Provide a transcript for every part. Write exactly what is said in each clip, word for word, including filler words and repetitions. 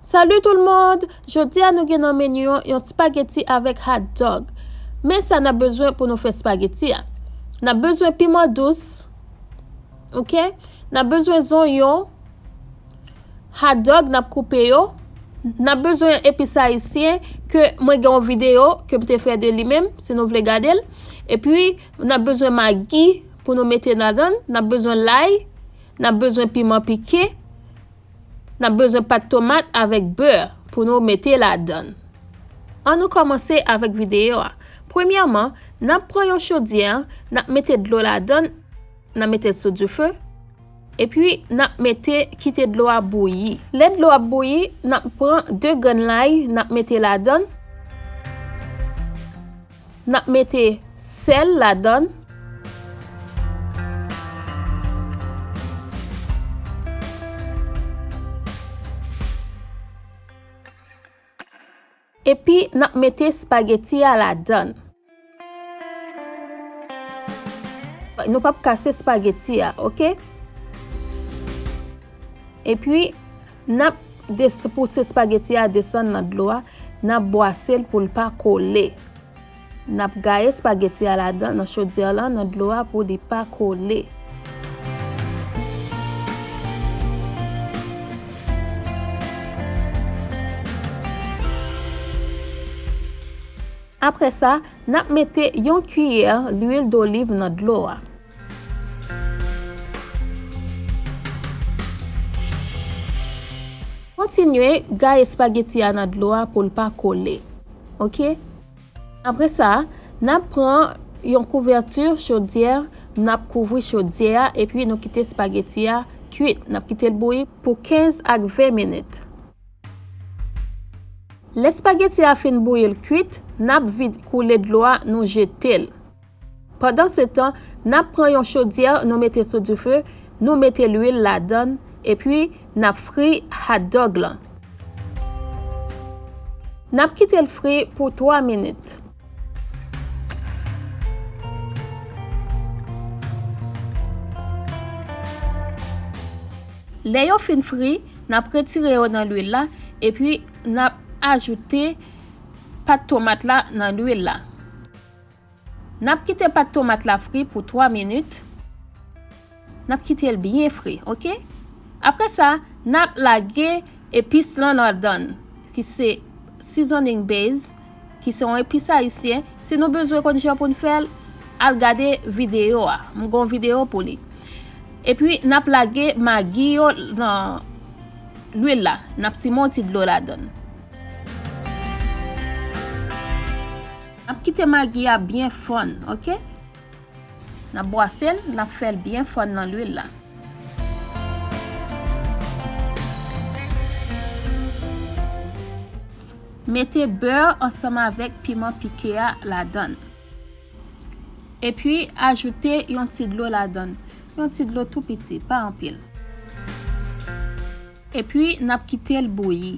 Salut tout le monde! Jodi a nou gen nan meni an yon spaghetti avèk hot dog. Men sa n ap bezwen pou nou fè spaghetti a. N ap bezwen piman dous, ok? N ap bezwen zonyon, hot dog n ap koupe yo. N ap bezwen epis ayisyen ke mwen gen yon videyo ke m te fè de li menm, si nou vle gade l. Epi, n ap bezwen magi pou nou mete ladan l. N ap bezwen lay. N ap bezwen piman pike. N ap bezwen pat tomat avèk bè pou nou mete ladan l. Ann nou kòmanse avèk videyo a. Premyèman, n ap pran yon chodyè, n ap mete dlo ladan l, n ap mete l sou dife, epi n ap mete, kite dlo a bouyi. Lè dlo ap bouyi, n ap pran de grenn lay, n ap mete ladan l. N ap mete sèl ladan l. Epi, n ap mete espageti a ladan l. Nou p ap kase espageti a, ok? Epi, n ap des-, pouse espageti a desann nan dlo a, n ap bwase l pou l pa kole. N ap gaye espageti a ladan, nan chodyè la, nan dlo a pou li pa kole. Apre sa, n ap mete yon kiyè lwil doliv nan dlo a. Kontinye gaye espageti a nan dlo a pou l pa kole. Ok? Apre sa, n ap pran yon kouvèti chodyè, n ap kouvri chodyè a, epi nou kite espageti a kwit. N ap kite l bouyi pou kenz ak ven minit. Lè espageti a fin bouyi l kwit, n ap vid-, koule dlo a, nou jete l. Pandansetan, n ap pran yon chodyè, nou mete sou dife, nou mete lwil ladan l, epi n ap fri hot dog lan. N ap kite l fri pou twa minit. Lè yo fin fri, n ap retire yo nan lwil la, epi n ap ajoute pat tomat la nan lwil la. N ap kite pat tomat la fri pou twa minit. N ap kite l byen fri, ok? Apre sa, n ap lage epis lan ladan l, ki se seasoning base, ki se yon epis ayisyen. Si nou bezwen konn jan pou n fè l, al gade videyo a. M gon videyo pou li. Epi, n ap lage magi yo nan lwil la. N ap simen yon ti dlo ladan l. N ap kite magi a byen fonn, ok? N ap bwase l, n ap fè l byen fonn nan lwil la. Mete bè ansanm avèk piman pike a ladan l. Epi, ajoute yon ti dlo ladan l. Yon ti dlo tou piti, pa anpil. Epi, n ap kite l bouyi.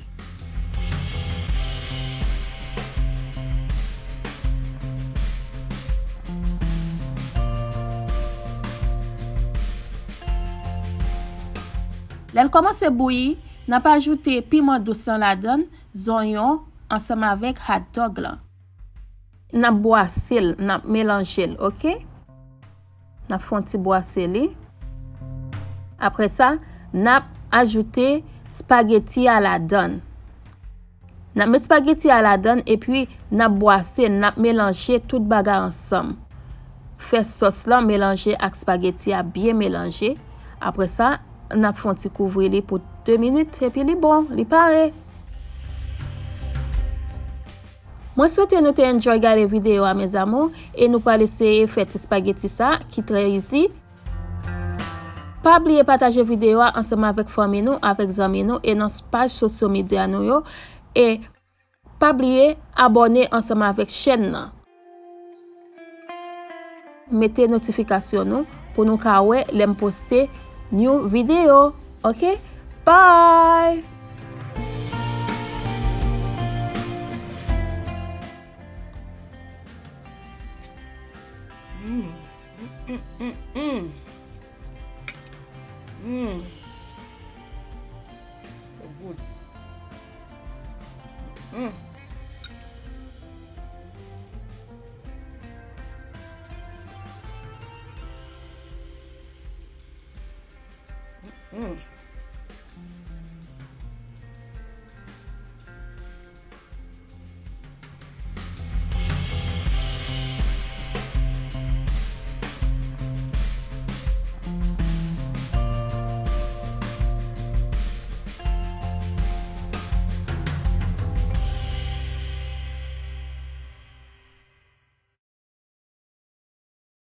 Lè l kòmanse bouyi, n ap ajoute piman dous lan ladan l, zonyon, ansanm avèk hot dog lan. N ap bwase l, n ap melanje l, ok? N ap fè yon ti bwase li. Apre sa, n ap ajoute espageti a ladan l. N ap met espageti a ladan l, epi n ap bwase l, n ap melanje tout bagay ansanm. Fè sòs lan melanje ak espageti a, byen melanje. Apre sa, n ap fè yon ti kouvri li pou de minit, epi li bon, li pare. Mwen swete nou te enjoy gade videyo a, mes amours, e nou pral eseye fè ti espageti sa, ki trè easy. Pa bliye pataje videyo a ansanm avèk fanmi nou, avèk zanmi nou, e nan paj sosyo medya nou yo. E pa bliye abòne ansanm avèk chèn nan. Mete notifikasyon nou pou nou ka wè lè m poste new videyo. Ok? Bye! Mm. Mm, mm, mm, mm. Mm. So good. Hmm.